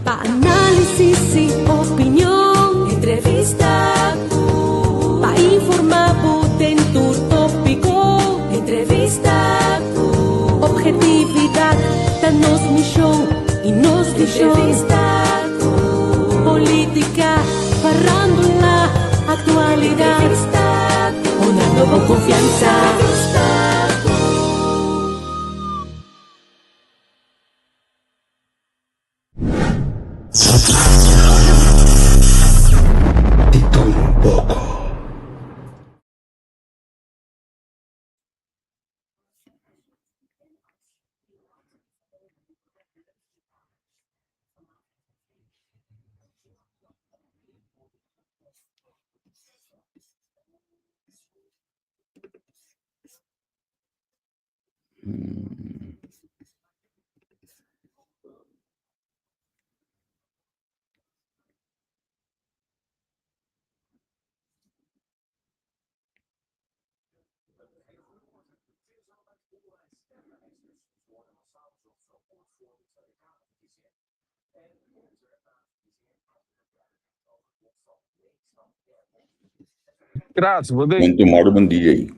Pa análisis y opinion. Entrevista cu. Pa informa bo den tur tópico. Entrevista cu. Objetividad ta nos misión y nos visión. Entrevista cu. Política, farándula, actualidad. Entrevista cu. Honrando bo confianza. Entrevista cu. Di todo un poco. Gracias, bo den. Buen tomorrow, bon dia aí.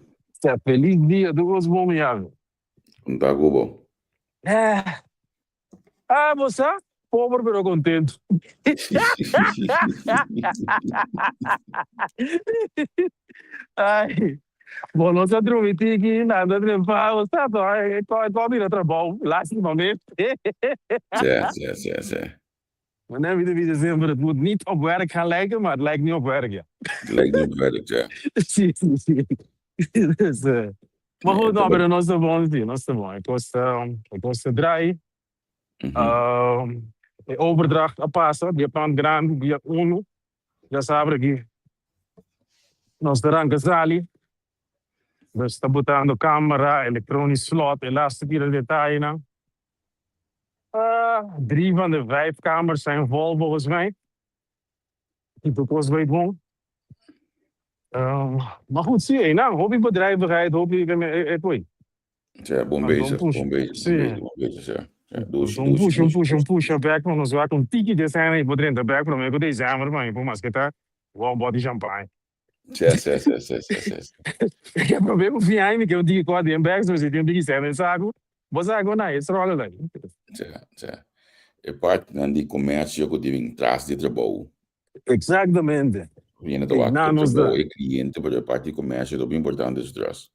Sea feliz dia, tur cos bon, mi amigo. Con ta cu bo? Eh. Ah, bo sa? Pober pero contento. Ay, bo no sa drumi tiki, nan ta trempa, bo sa to, ay, e ko bira trabou, lastimamente. Sè, sè, sè, sè. Wanneer mi ta bisa semper, het moet niet op werk gaan lijken, maar het lijkt nu op werk, ja. Het lijkt nu op werk, ja. Sí, sí, sí. Dus, eh, maar goed, no, pero nos ta bon, sí, nos ta bon. E kos ta, e kos ta draai. E overdracht a pasa di e plant grandi dia uno. Ya sabra ki nos ta ranka sali. Dus ta botando camera, elektronisch slot, e laatste tira detayenan. Drie van de vijf kamers zijn vol volgens mij. Tur kos bay bon. Maar goed, si, einan, hopi bedrijvigheid, hopi, e koe. Ja, bon bezig, bon bezig, bon bezig, bon bezig, ja. Ja, dushi, Un dushi, push, un dushi, push, un dushi. push bek, maar nos wak un tiki de sena y por drenta bek prome cu december, pa mi por mas que ta un bot di champagne. Sí, sí, sí, sí, sí, sí, sí. E prome cu fin aña mi ke un tiki cos den bek, so si tin un tiki sena den saco, bo sa cu na, e struggle ta. Sí, sí. E partinan di comercio cu tin bin tras di trabou. Exactamente. Viene ta wak e trabou, e cliente, pero e parti di comercio ta hopi importante su tras.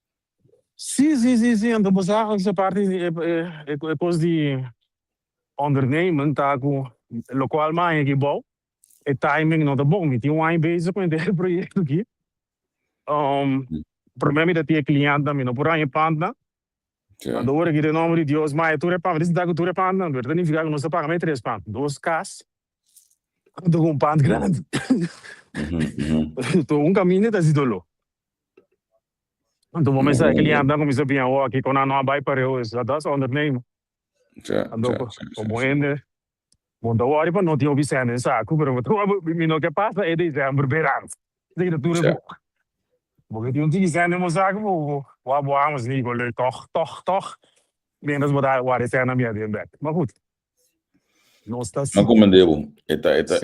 Sí, sí, sí, sí. Anto bo sa esa parti di e e cos di ondernemen ta cu locual mi haña aki bou e timing no ta bon. Mi tin un aña bezig cu henter e proyecto aki. Prome mi ta tin e clientnan, mi no por haña e pantnan. Anto ora aki den nomber di Dios mi haña tur e pan. Mi ta sinta cu tur e pantnan, pero ta nifica cu nos ta paga mi tres pan, dos cas anto cu un pant grandi. Anto un caminda ta haci dolo. Anto bo mester e clientenan cuminsa bin awor aki con nan no a bay pareu es dat is ondernemen. Anto como hende bo no ta worry pa no tin hopi cent den saco pero bo ta worry mi no ke pasa e december berans esaki ta tur e boek. Bo ke tin un tiki cent den bo saco bo bo a bo amos ni leuk toch toch toch mientras bo ta wara e cent nan bia den bek. Maar goed nos ta No comprende bo e ta e ta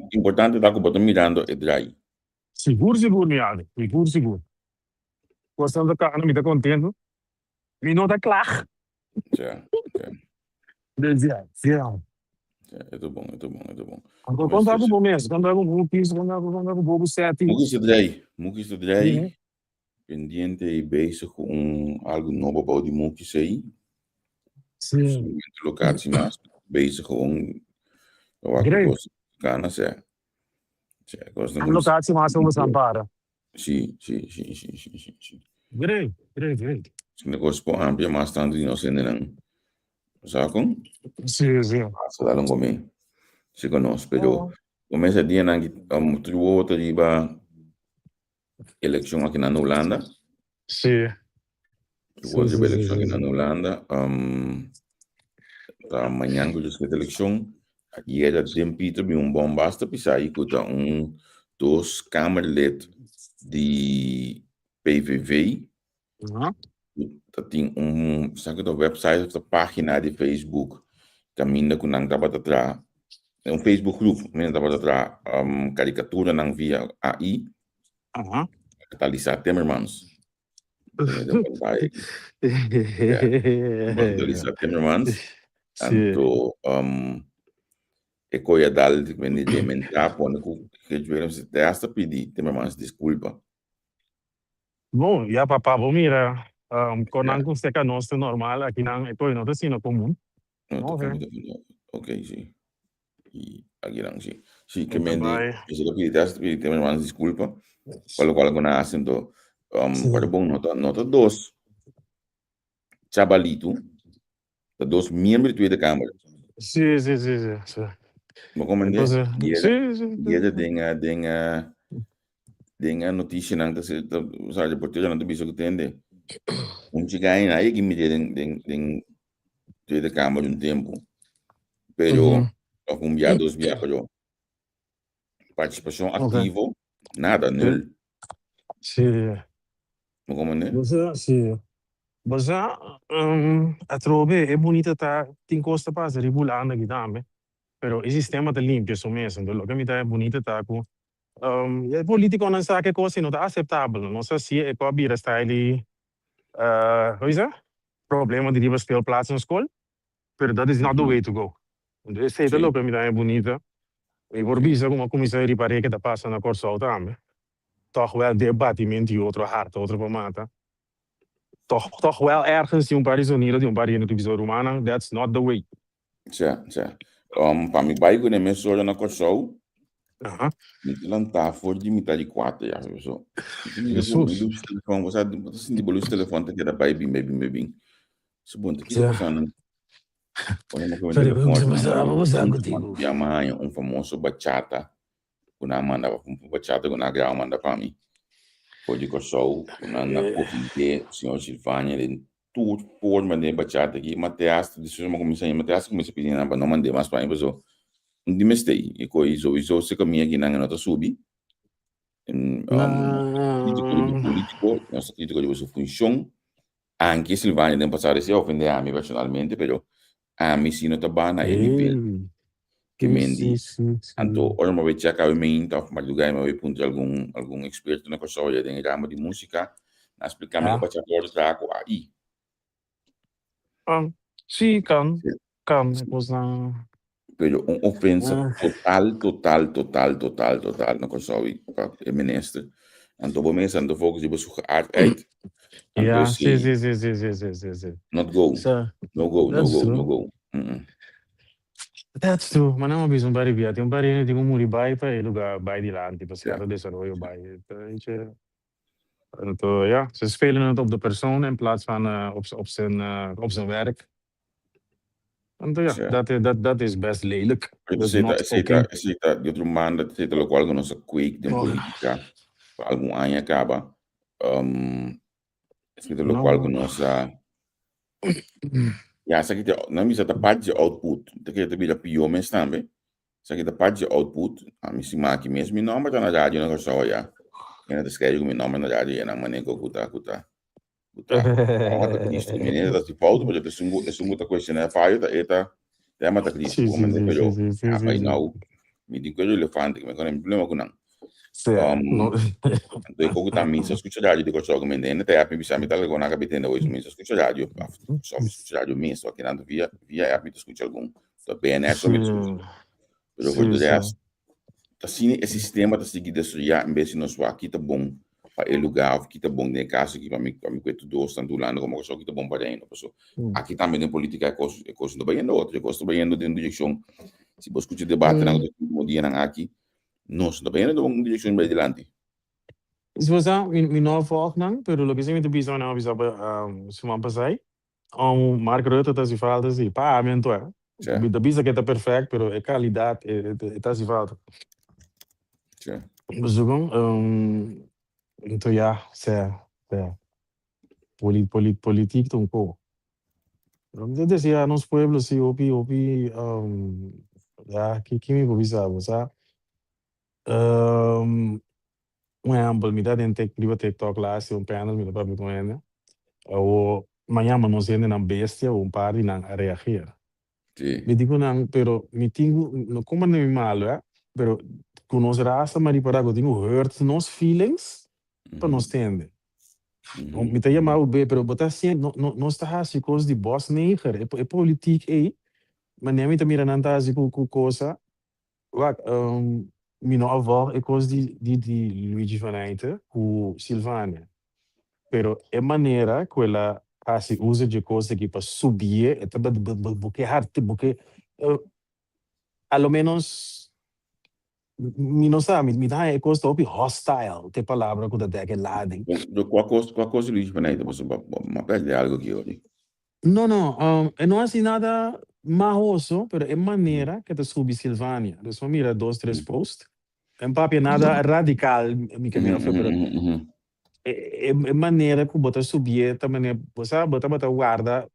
importante ta cu bo ta mirando e draai. Sigur sigur mi Aldo, sigur sigur. Cosnan ta cana, mi ta contento. Mi no ta klag. Ja, ja. Dus ja, ja. Ja, e ta bon, e ta bon, e ta bon. Anto kon ta ku bo mes? Kon ta ku Mukis? Kon ta ku kon ta ku Bobo Seti? Mukis ta drei, Mukis ta drei. Pendiente i bezig ku un algu nobo bou di Mukis ei. Sí. Solamente locatie mas. Bezig gewoon. Ta wak Great. kos kana, sè. Un locatie mas over San Para. Sí, sí, sí, sí, sí, sí, sí. Great, great, great. Si na cos por amplia mas tanto di nos hendenan. Sa con? Sí, sí. Pasa dal un come. Sí con nos, pero comienza dia nan ki um, tur wowo ta riba Elekshon aki na Hulanda. Sí. Sí, sí, sí, elekshon aki na Hulanda. Um, ta mañan ku ta elekshon. Ayer den Pieter bin un bon basta pisai ku ta un dos kamerlid di PVV. Ta tin un sa ku ta website of ta pagina di Facebook kaminda ku nan tabata traha. Un Facebook groep, mi tabata traha karikaturanan via AI. Katalisa Timmermans. Katalisa Timmermans. Anto e koe a dal di dementá pone ku Geert Willems te hasta pidi Timmermans diskulpa. Bon, ya pa pa bo mira kon nan ku seka nos ta normal akinan e koe no ta asina komun. No, ta Ok, si. I akinan si. Si, ke men di, esei ta pidi te hasta pidi Timmermans diskulpa pa lokual ku nan a hasi anto ora bon no ta no ta dos chabalitu ta dos miembro di Tweede Kamer. Si, si, si, si, si. Bo comprende? Entonces, si, si, si. Yera den den den e noticianan ta se ta o sea reporteronan ta bisa ku tende un chigaina a yega mete den den den Tweede Kamer un tempu pero of un bia dos bia pero partisipashon aktivo nada nul. Si. Bo comprende? Bo sa si. Bo sa atrobe e bunita ta tin kos ta pasa riba Hulanda aki tambe pero e sistema ta limpia su mes enton loke mi ta e bunita ta ku e politikonan sa ke kos i no ta aseptabel no sa si e ku a bira style di hoe is dat problema di riba speelplaats na skol pero dat is not the way to go enton esei ta loke mi ta e bunita mi por bisa ku mi a kuminsa ripar'é ke ta pasa na Kòrsou tambe tòg wèl debatimento i otro harta otro pa mata. Toch toch wel ergens tin un par di zonido di un par di hende ku bisa rumannan that's not the way. Sa, sa. Pa mi bai ku ne mes ora na Kòrsou, mi ta lantá for di mitá di kuater ya. So, mi ta sinti ku mi lus telefòn, bo sa, bo ta sinti bo lus telefòn ta keda bai bin, bai bin, bai bin. So bon, ta kiko pasá nan? Ora mi kohe telefòn, mi a haña un famoso bachata ku nan a manda pa un bachata ku nan a graba manda pa mi for di Kòrsou ku nan a ofendé señor Silvania den tur forma den e bachata aki. Ma te hasta despues mi a kuminsá ma te hasta kuminsá pidi nan pa no mand'é mas pa mi pasobra un di mester e ko'i souiso se kaminda aki nan e no ta subi. Kritiko riba politiko, nos ta kritiko riba su funshon. Anke Silvania den pasado si a ofende ami personalmente pero ami si no ta ba na e nivel ke men di. Anto ora mi a bay check awe mainta of madruga mi a bay puntra algun algun experto na Kòrsou ya den e ramo di musika nan a splika mi ku bachata wòrdu traha ku AI. Si kan kan e kosnan. Pero un ofensa total, total, total, total, total na Kòrsou i pa e minister. Anto bo mes anto focus riba su geaardheid. Anto Ja, si sí, sí, sí, sí, sí, sí, sí. Not go. So, No go, no that's go, no true. go. Mm-mm. That's true. Ma nan a bisa un par di bia. Tin un par di hende tin ku muri bai pa e lugar bai dilanti, pa Ja. sierto desaroyo bai. Weet je. Anto ja, ze spelen het op de persoon in plaats van op, op zijn, op zijn werk. Anto ja, dat, dat, dat is best lelijk. Pero Dat is esei ta, not esei ta, oké. esei ta di otro banda, esei ta lokual ku nos a kweek den politika pa algun aña kaba. Esei ta lokual ku No. nos a, ya esaki ta, nan bisa ta parti di output, ta kere ta bira pió mes tambe. Esaki ta parti di output, ami stima aki mes mi nòmber ta na radio na Kòrsou ayá. Hende ta skrebi ku mi nòmber na radio ayá nan manera ku ta ku ta ku ta ku ta Cristo. Mi neta ta si fout pero esun ku esun ku ta kuestioná e fayo ta e ta ta mata Cristo. Sí, sí, sí, Pero sí, sí, sí, ya sí, by sí. now mi tin ku e relevante ku mi kono mi problema ku nan. Sí, no. Anto e koko ta mi sa skucha radio di Kòrsou ku mi hende ta app mi bisa mi tal algo nan ka bitende hoy so mi sa skucha radio so mi skucha radio mes so akinan via via app mi ta skucha algun. Ta BNR so mi ta skucha. Pero for de rest Ta asina e sistema ta sigui destruyá en bes di nos wak ki ta bon pa e lugá òf ki ta bon den e kaso aki pa mi pa mi ku e tur dos tantu Hulanda komo Kòrsou ki ta bon pa Reino. Paso aki tambe den polítika e kos e kos no ta bayendo otro, e kos ta bayendo den un direkshon si bo skucha debatenan ku ta último dianan aki nos no ta bayendo den un direkshon bai dilanti. Si bo sa mi mi no a vòlg nan pero loke si mi ta bisa nan a bisa pa siman pasai Mark Rutte ta hasi falta si pa ami anto eh. Sí. Mi ta bisa ke ta perfect pero e calidad e e ta hasi falta. Sí. Bezoeken anto ya sea sea poli poli politiek ta un ko. Pero mi ta desea nos pueblo si hopi hopi ya ki ki mi por bisa bo sa Un ehempel, mi ta den tik riba TikTok laatst tin un panel mi ta papia ku hende. Awo mañana nos hendenan bestia un par di nan a reageer. Sí. Mi di ku nan, pero mi tin ku, no komprende mi malu, hè, pero ku nos rasa mi a ripará ku tin ku hurt nos feelings pa nos tende. Mi ta yama bo be, pero bo ta hasiendo, no, no, nos ta hasi kos di bos neger, e, e politiek ei, manera mi ta mira nan ta hasi ku, ku kosa, wak, mi no a volg e kos di, di, di Luigi van Eijten ku Silvania, pero e manera ku el a hasi uso dje kos aki pa subié, e ta bo, bo ke harti, bo ke, a lo menos Mi no sa, mi ta haña e kos ta hopi hostile, ta e palabra ku ta dek e lading. Do kua kos, kua kos Luigi pa nai ta pasobra bo bo a pèrdè algu aki ori. No, no, e no hasi nada mahoso, pero e manera ke ta subi Silvania. Dus mi a mira dos, tres post. E no papia nada radikal, mi ke mira afo, pero e e manera ku bo ta subié ta manera, bo sa, bo tabata warda,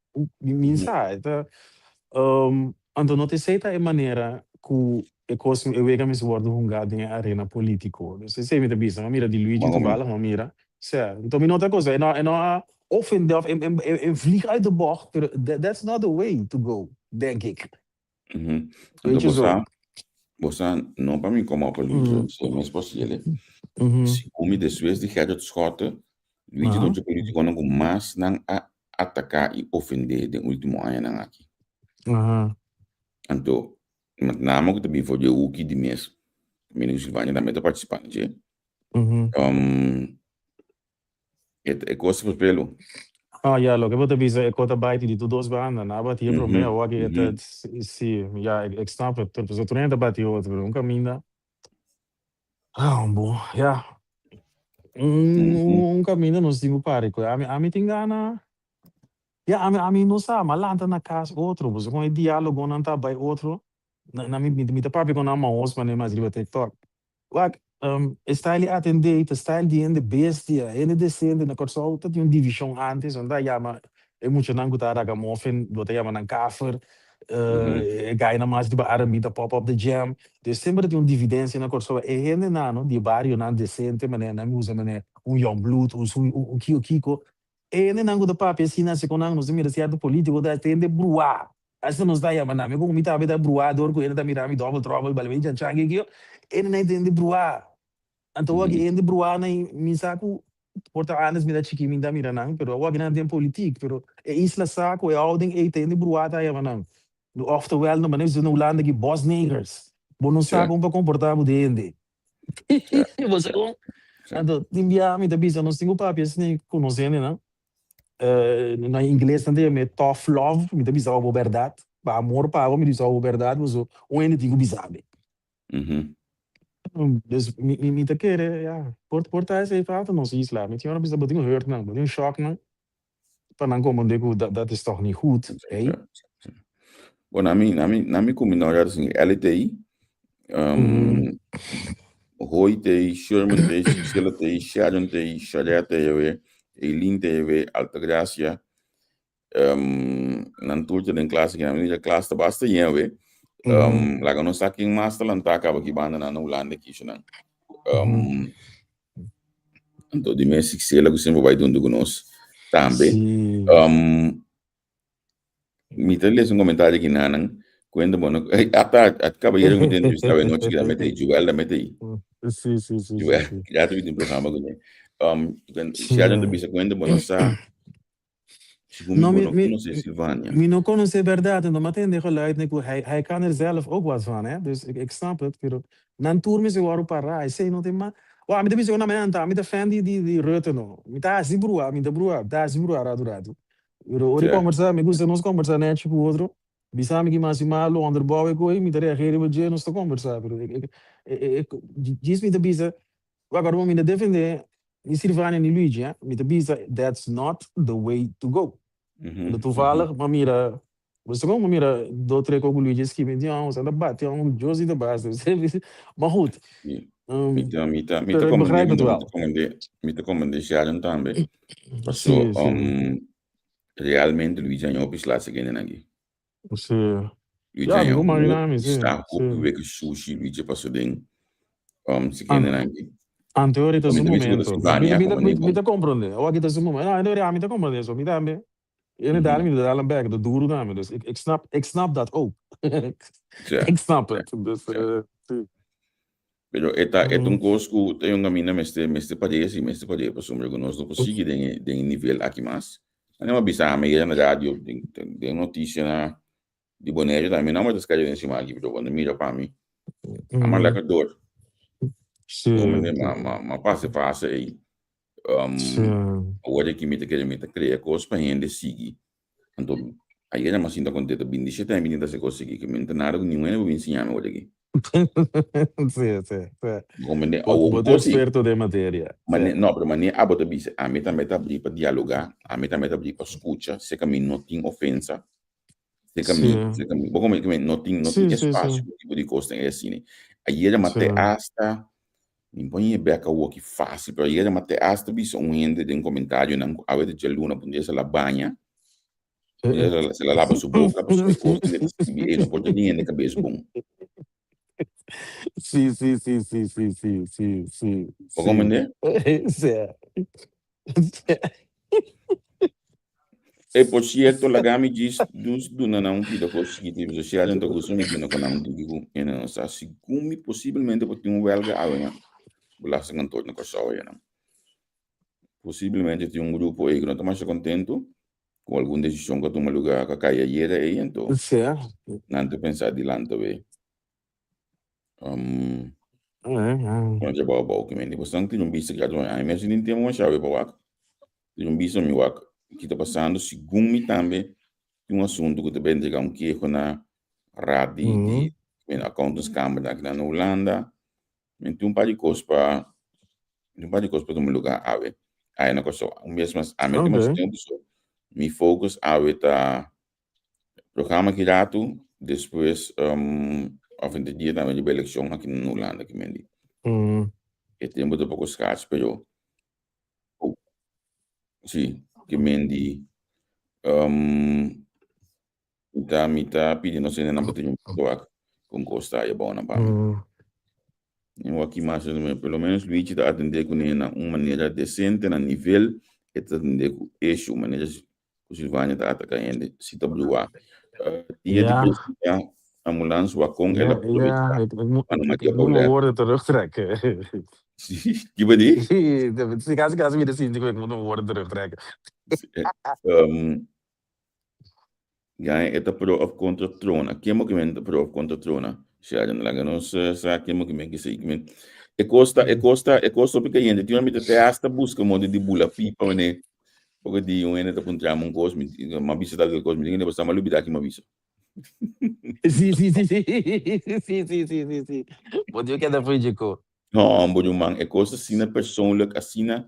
mi sa, e ta, anto no ta esei ta e manera ku e kos, e wega mester wòrdu hungá den e arena polítiko. Dus esei mi ta bisa, mi a mira di Luigi toevallig, mi a mira, sea, anto mi no ta cosa, e no e no a ofendé òf e vlieg uit de bocht, pero that's not the way to go, denk ik. Anto bo sa, bo sa, no pa mi komo pa Luigi, si e mes posible. Segun mi despues di Gerrit Schotte, Luigi ta un dje politikonan ku mas nan a ataká i ofendé den ultimo añanan aki. Anto, met name ku ta bin for di e huki di mes, Domingo Silvania tambe ta partisipá na dje. E kos ta pelu. Ah, ya, loke bo ta bisa e kos ta bai di tur dos banda. Nan a bati e promé, awor aki e ta, si, ya, ik snap het. Pasobra tur hende ta bati otro, pero un kaminda, ah, bo, ya. Un kaminda nos tin ku pari ku. Ami, ami tin gana, ya, ami, ami no sa, mi a lanta na kas otro, pasobra kon e diálogonan ta bai otro, na mi, mi ta papia ku nan mahos manera mas riba TikTok. Wak, e style di atendé ta style di hende bestia, hende desente. Na Kòrsou ta tin un divishon ántes, nan ta yama e muchanan ku ta ragamuffin, bo ta yama nan kafer, e gainan mas riba R&B ta pop up the jam. Dus semper ta tin un dividensia na Kòrsou. E hendenan di e barionan desente, manera nan usa manera un Youngblood, un su, un kiko kiko, e hendenan ku ta papia asina, segun nan nos ta mira sierto politiko ta hende bruá. Asina nos ta yama nan. Mi ku mi tambe ta bruá dor ku hende ta mira mi double trouble bale mi chanchan ki kio. Hende nan hende bruá. Anto awor ki hende bruá nan mi sa ku por ta antes mi ta chiki mi ta mira nan pero awor ki nan den politik pero e isla sa ku e houding ei ta hende bruá ta yama nan. Oftewel no manera na Hulanda ki bos negers. Bo no sa kon pa komportá bo den hende. Bo sa kon? Anto tin bia mi ta bisa nos tin ku papia asina ku nos hendenan. Na ingles nan ta yama e tough love, mi ta bisa bo bèrdat, pa amor pa bo mi ta bisa bo bèrdat, pasobra un hende tin ku bisa mi. Dus mi mi ta kere ya, por por ta esei falta nos isla, mi tin ora bisa bo tin ku hurt nan, bo tin ku shock nan pa nan komprende ku dat dat is toch niet goed, ey. Bon, na mi na mi na mi kuminda ora ta sinti Ellie ta ei, Hoy ta ei, Sherman ta ei, Cecilla ta ei, Sharon ta ei, Sharette ta ei awe, Eileen ta ei awe, Altagracia, nan tur ta den klas aki, na mi mira klas ta basta yen awe. Laga nos sa ken mas ta lantá kaba ki banda nan na Hulanda aki nan. Anto di mes Cecilla ku semper bai duntu ku nos tambe. Mi ta lesa un comentario aki nanan, cuenta bo no, ey, ata at caballero cu mi ta entrevista awe nochi ki ta mete ey, Joel ta mete ey. Sí, sí, sí, sí, Joel, sí. ya ta bin programa cu ne. Sheldon ta bisa cuenta bo no sa, segun mi No, bo mi, no mi, conoce Silvania. mi no conoce berdad, no m'a tende geluid ne cu hij, hij kan er zelf ook wat van, hè. Dus ik, ik snap het, pero nan tur mester wòrdu pará, esei no tin ma. Wak, mi ta bisa cu na mi anta, mi ta fan di, di, di Rutte no. Mi ta haci brua, mi ta brua, mi ta haci brua ratu ratu. Pero ora di kombersá, mi gusta nos kombersá nèchi ku otro. Bisa mi ki mas i malu, onderbouw e koe, mi ta reageer riba dje, nos ta kombersá. Pero e djis mi ta bisa, wak ora mi ta defendé ni Sirvania ni Luigi, eh, mi ta bisa that's not the way to go. Pero toevallig m'a mira, bo sa kon m'a mira do tre ko ku Luigi a skibi, mi di, oh, sa ta bati ong ku Josie ta basta. Maar goed. Mi ta, mi ta, mi ta Pero ik comprende, begrijp mi het ta, mi wel. ta comprende, mi ta comprende Sharon tambe. Paso, Sí, sí. realmente Luigi a hopi sla se kende aki. Sí. Luigi Ja, a mi por imaginá mi, hopi sí, sla, hopi sí. weke sushi Luigi paso den se kende aki. Anteori ta Mi su ta bisa ku ta momento. Silvania Mi, mi, como mi, ni mi ta comprende. Awor aki ta su momento. No, anteori ami ta comprende eso. Mi tambe. Inderdaad, mi ta dal bek, ta duru tambe. Dus ik, ik snap dat ook. Ik snap het. Dus, sí. Pero e ta un kos ku ta un kaminda mester paresi, mester paresi pasobra ku nos no por sigui den e nivel aki mas. Anto mi a bisa mi na radio, den notisia na di Bonaire tambe, no ta skirbi den siman aki, pero cuando mira pa mi, a lekker door. Ma pasa fase ei. Awor aki mi ta kere mi ta krea kos pa hende sigui. Anto ayera mi a sinta kontento, 27 aña mi tin ta hasi kos sigui, ke mi no ta nada ku ningun hende por bin siña mi awor aki. Sí. Comprende? Bo ta experto den materia. Mane, no, pero mane abo ta bisa, ami tambe ta abrí pa dialogá, ami tambe ta abrí pa skucha, seka mi no tin ofensa, seka mi, seka mi, bo comprende? No tin espasio pa tipo di kosnan ei asina. Ayera mi a te hasta, mi por ñe bek awor ki fácil, pero ayera mi a te hasta bisa un hende den komentarionan ku awe ta djaluna, p'un dia se la baña, se la laba su boka, pasobra e kosnan ku e ta skibi ei no por ta di hende kabes bon. Bo comprende? Sí. E por cierto, laga mi djis dus duna nan un pida kos chikitu pasobra Sheldon ta gusta mi duna ku nan un tiki ku e nan sa segun mi posiblemente por tin un welga awe na belastingkantoor na Kòrsou ayá nan. Posiblemente tin un grupo ei ku no ta masha kontentu ku algun desishon ku a tuma lugá ku a kai ayera ei anto nan ta pensa dilanta wei. Bueno, trabou abou ki men di bosnan tin un bista ki a ami mes tin tempu masha awe pa wak. Tin un bista mi wak ki ta pasando segun mi tambe tin un asuntu ku ta bai entrega un keho na raad di di men accountantskamer aki na Hulanda. Men tin un par di kos pa tin un par di kos pa tuma luga awe aya na Kòrsou. Un bes mas ami a tin mas tempu so mi focus awe ta programa ki ratu, despues of entre dia tambe riba elekshon aki na Hulanda ki men di. E tempu ta poko skars pero si ki men di mi ta pidi nos hendenan pa tene un poco wak kon kos ta aya bou nan pa mi. Wak ki mas por lo menos Luigi ta atende kuné na un manera desente na nivel e ta atende ku issue manera ku Silvania ta ataka hende si ta brua. Dia di presenta ambulans wakon el a aprovecha pa no Ik Matia moet mijn Paulette. woorden terugtrekken. Kiba di? Sí, casi casi mi ta sinti ku ik moet mijn woorden terugtrekken. Ya e ta pro of kontra trona. Ken bo ke men ta pro of kontra trona? Sheldon, laga nos sa ken bo ke men ke men. E kos ta, e kos ta, e kos hopi kayente. Tin ora mi ta te hasta buska modo di bula pipa mane. Porque di un hende ta puntra mi un kos, mi m'a bisa tal kos, mi tin hende m'a lubida ki m'a bisa. Sí. Bo tin keda fo'i dje. No, bo ruman, e kos asina persoonlijk, asina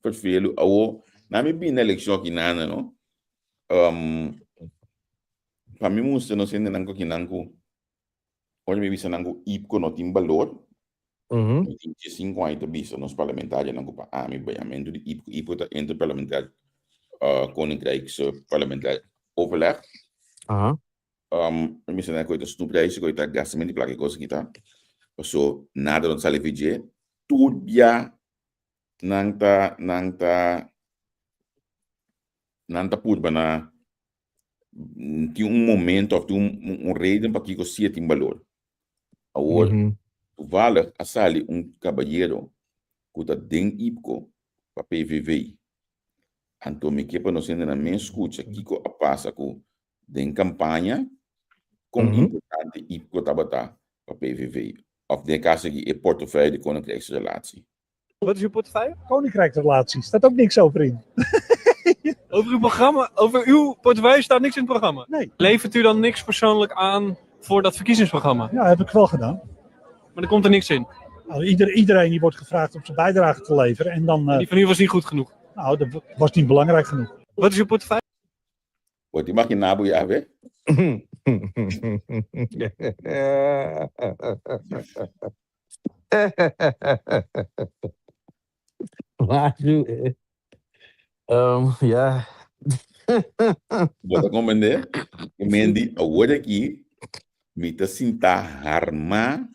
vervelu. Awo, na mi bini na elekshon aki nana, no? Pa mi mustra nos hendenan ku akinan ku ora mi bisa nan ku IPCO no tin balor, mi tin 15 aña ta bisa nos parlamentarionan ku pa ami bayamentu di IPCO, IPCO ta Interparlementair Koninkrijkse Parlementair Overleg. Mi bisa nan ku e ta snoepreis, ku e ta gastamentu di plaka e kos aki ta. Paso nada no ta sali for dje. Tur bia nan ta purba na tin un momento of tin un reden pakiko si e tin balor. Awor, toevallig a sali un kabayero ku ta den IPCO pa PVV. Anto mi ke pa nos hendenan mes skucha kiko a pasa ku den kampaña kon importante IPCO tabata pa PVV of den e kaso aki e portefeuille di Koninkrijksrelatie. Wat is uw portefeuille? Koninkrijksrelatie, staat ook niks over in. Over uw programma, over uw portefeuille staat niks in het programma? Nee. Levert u dan niks persoonlijk aan voor dat verkiezingsprogramma? Ja, heb ik wel gedaan. Maar er komt er niks in? Nou, iedereen die wordt gevraagd om zijn bijdrage te leveren. En dan, Die van u was niet goed genoeg? Nou, dat was niet belangrijk genoeg. Wat is uw portefeuille? Bo ta imaginá bo ya ve? Machu, eh. Ja. Bo ta comprendé? Ke men di awor aki mi ta sinta harmá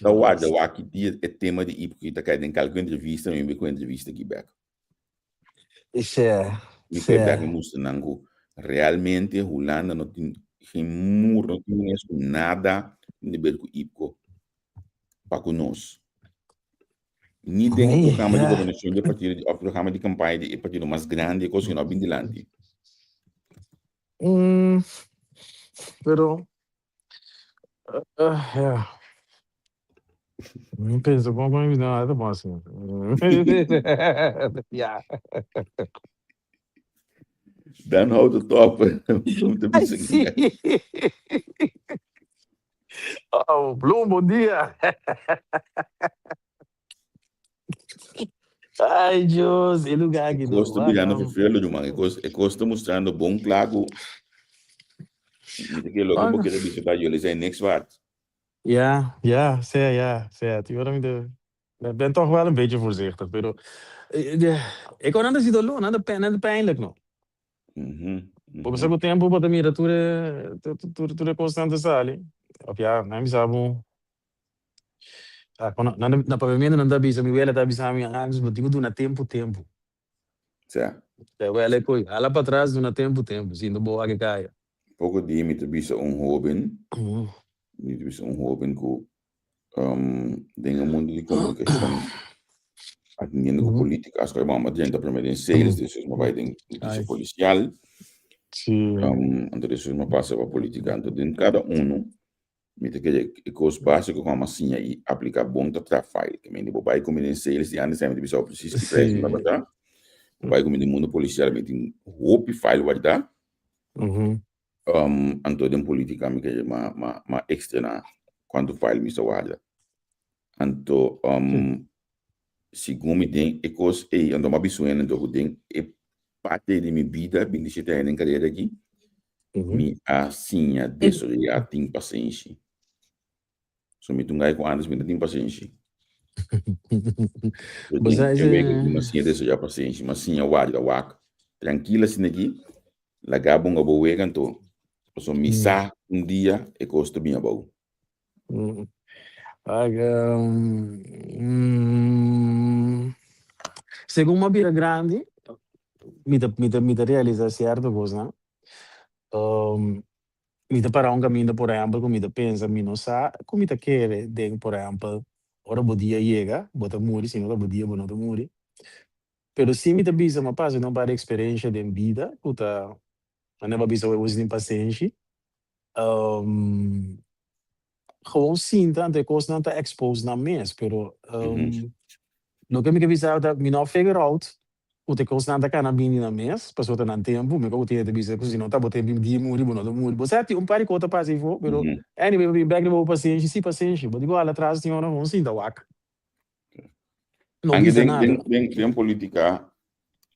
ta warda wak ki dia e tema di IPCO ta kai den kalke entrevista mi bin ku entrevista aki bek. Ishe. Mi ke bek mi mustra nan ku realmente Hulanda no tin geen muur, no tin mes ku nada tin di ber ku IPCO pa ku nos. Ni den e programa di gobernashon di e partido di òf programa di kampaña di e partido mas grandi e kos ku no a bin dilanti. Pero ja. Mi pensa kon kon mi no ta bon asina. Ja. Dan houdt het op. Om te Ai, bisa sí. Oh, Bloem, bon dia. Ai, Dios, e lugar E aqui kos no. ta birando vervelend, ruman. E kos, e kos ta mostrando bon kla ku mi ta kere loke bo kere bisa ta jullie zijn niks waard. Ja, ja, sea, ja, sea. Tin ora mi ta, ben toch wel een beetje voorzichtig, pero e konan ta si doló, nan ta, nan ta pijnlijk no. Bo bisa ku tempu bo ta mira tur e, tur, tur e kosnan ta sali. Of ja, nan bisa bo, ah, kono, nan, na papiamentu nan ta bisa, mi wela ta bisa mi, ah, bo tin ku duna tempu tempu. Sa. Te wela e koe, hala patras duna tempu tempu, sinto bo wak e kaya. Poko di mi ta bisa un hoben, mi ta bisa un hoben ku den e mundu di komunikashon, atendiendo ku politika, askor bo a drenta prome den sales, despues bo a bai den notisia polisial, anto despues bo a pasa pa politika. Anto den kada unu Mi ta kere e kos básiko ku amo a siña i apliká bon ta traha file. Ke mende bo bai ku mi den sales di antes mi ta bisa bo presis ki prijs mi tabata. Bo bai ku mi den mundo polisial mi tin hopi file wardá. Anto den politika mi kere ma ma ma eksterná kuantu file mi sa warda. Anto segun mi den e kos ei anto mi a bisa un hende anto ku den e parti di mi bida 27 aña den karera aki mi a siña desoyá tin pasenshi. So mi ta un guy ku antes mi no tin pasenshi. Pero Bo den sa e ese wega aki mi a siña desoyá pasenshi, mi a siña warda wak trankil asina aki, laga bo hunga bo wega anto pasobra mi sa un dia e kos ta bin abou. Segun mi a bira grandi, mi ta mi ta mi ta realisa cierto cosnan. Mi ta para un caminda por ehempel cu mi ta pensa mi no sa cu mi ta kere den por ehempel ora bo dia yega bo ta muri si no ta bo dia bo no ta muri. Pero si mi ta bisa mi a pasa den un par di experiencia den bida cu ta manera bo a bisa bo tin pasenshi. Gewoon sinta anto e kosnan ta expose nan mes pero loke mi ke bisa ta mi no a figure out ku ta e kosnan ta kana bini nan mes pasobra ta nan tempu mi ku tin ta bisa ku si no ta bo tempu di muri bo no ta muri bo sa tin un par di kos ta pasa afo pero anyway bo bin bek riba bo pasenshi si pasenshi bo di bo hala atras tin ora gewoon sinta wak no Anke bisa den, nada. den, den, den politica,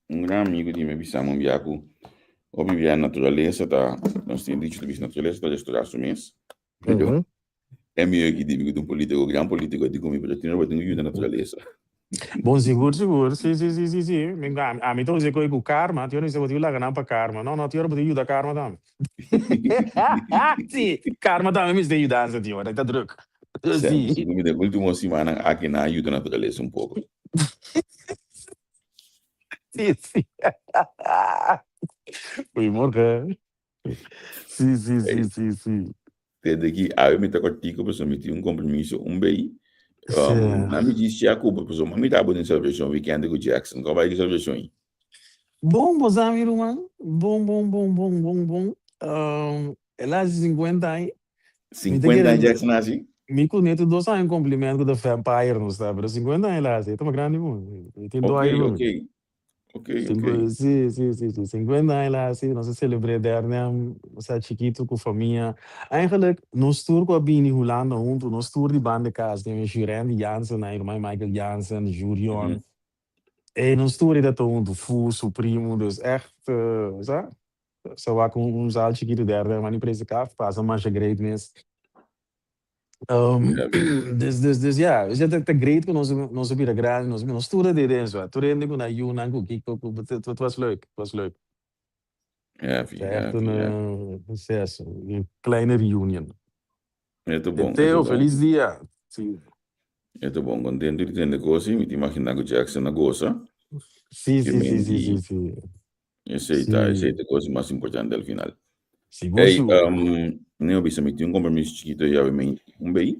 un gran amigo di mi a bisa mi un bia ku hopi bia naturalesa ta, nos tin dicho ta bisa naturalesa ta restorá su mes. Pero Ujú. e mi oki di mi ku ta un politico, gran politico, a di ku mi, pero tin ora bo tin ku yuda naturalesa. Bon, sigur, sigur. Sí, sí, sí, sí, sí. Mi, a, a mi ta usa koe ku karma. Tin ora mi bisa bo tin ku laga nan pa karma. No, no, tin ora bo tin ku yuda karma tambe. Sí, karma tambe mester yudansa tin ora, e ta druk. Sèm, Sí. segun mi den último simannan aki nan a yuda naturalesa un poko. Sí, sí. Goeiemorgen. Sí, sí, sí, Ey, sí, sí. desde ki awe mi ta kòrtiku pasobra mi tin un kompromiso un bei. Sí. Nan mi djis share ku bo pasobra mi ta bo den selebrashon weekend ku Jackson. Kon bai ki selebrashon ei? Bon, bo sa mi ruman. Bon, bon, bon, bon, bon, bon. El a hasi 50 aña. Mi ta 50 kere aña Jackson a hasi? Mi ku neto dos aña un compliment ku ta vampire nos ta, pero 50 aña el a hasi, e ta mas grandi ku mi. E tin dos Ok, aña riba mi. ok, ok, ok. Sí, sí, sí, sí, 50 aña el a hasi, nos a celebr'é dèrnèm, osea chikitu ku famia. Eigenlijk nos tur ku a bini Hulanda huntu, nos tur di banda e kas, den Jurandy Jansen, nan ruman Michael Jansen, Jurion, e nos tur ei ta huntu, Fu, su primu, dus ègt, sa. Sa wak un un zaal chikitu derde man di prese kaf pasa masha great mes. Um, dus, dus, dus ja, dus ja, ta great ku nos nos a bira grandi, nos nos tur a dede enzo. Tur hende ku na yunan ku kiko ku het het was leuk, het was leuk. Heavy, Ta echt heavy, een heavy. eh, succes, een kleine reunion. E ta bon, e ta Teo, bon. feliz dia. Sí. E ta bon, contento di tende kosi. Mi ta imagina ku Jackson a gosa. Sí, Ke sí, sí, men sí, sí, di sí. Esei ta, esei Sí. ta e kos mas importante al final. Sigur, Ey, sigur. Neo bisa mi tin un compromiso chikito yawe mi un bei.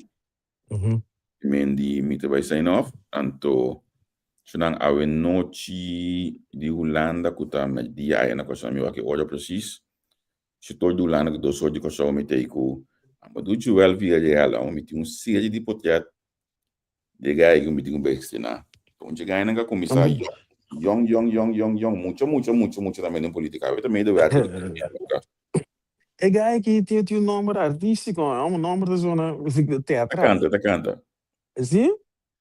Men di mi ta bai sign off, anto su nan awe nochi di Hulanda ku ta mèrdia aya na Kòrsou, mi wak e ora presis. Si tur di Hulanda ku dos or di Kòrsou mi ta ei ku Amadou Joel Villarreal, amo mi tin un serie di potret di e guy ku mi tin ku bai estrená. Un dje guynan ka kuminsá yòn, yòn, yòn, yòn, yòn, mucha, mucha, mucha, mucha tambe den politika. Awe ta medewerker di politika. E guy aki tin tin un nomber artístico, un nomber ta zona Ta teatral. canta, ta canta. Sí?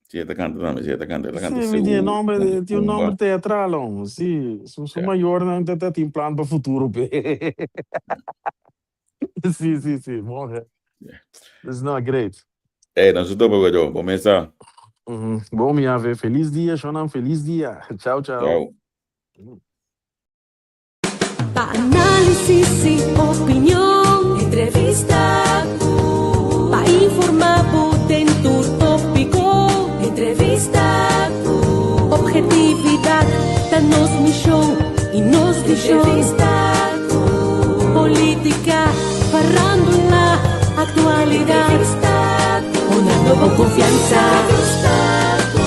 Sí, e ta canta tambe, sí, e ta canta, e ta canta Sí, mi tin e Seú, nomber, canta tin un Tumba. nomber teatral, hom. Sí, su su Ja. mayornan ta ta tin plan pa futuro p'e. Sí, sí, sí, bon hè. Ja. Dus no, great. Ey, nos ta topa Guaidó. Bon mesa. Bon mi ave, feliz dia, shonnan, feliz dia. Chao, chao. Chao. Pa análisis y opinion, entrevista ku. Pa informa bo den tur tópiko, entrevista ku. Objetividad ta nos mishon y nos vishon. Entrevista ku. Polítika, farándula, aktualidat. Entrevista ku. Honrando bo konfiansa. Entrevista ku.